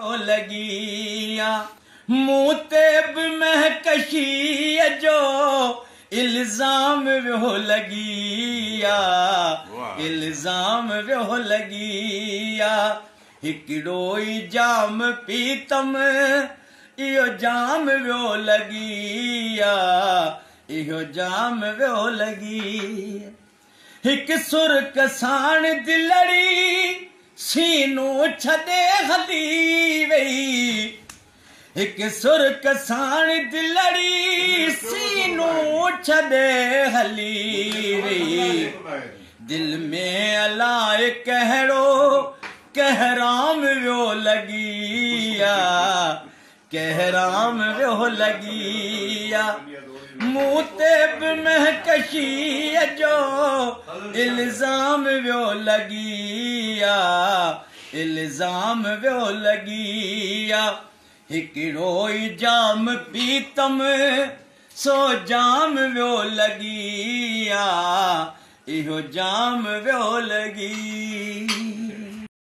لڳي آ. مون تي به مهڪشيءَ جو الزام ويو لڳي آ، الزام ويو لڳي آ. هڪڙو ئي جام پيتم، اهو جام ويو لڳي آ، اهو جام ويو لڳي. هڪ سرڪ ساڻ دلڙي سينو ڇڏي هلي وئي، هڪ سرڪ ساڻ دلڙي سينو ڇڏي هلي وئي. دل ۾ الائي ڪهڙو ڪهرام ويو لڳي آ، ڪهرام ويو لڳي آ. مون تي به مهڪشيءَ جو الزام ويو لڳي آ، الزام ويو لڳي آ. هڪڙو ئي جام پيتم، سو جام ويو لڳي آ، اهو جام ويو لڳي.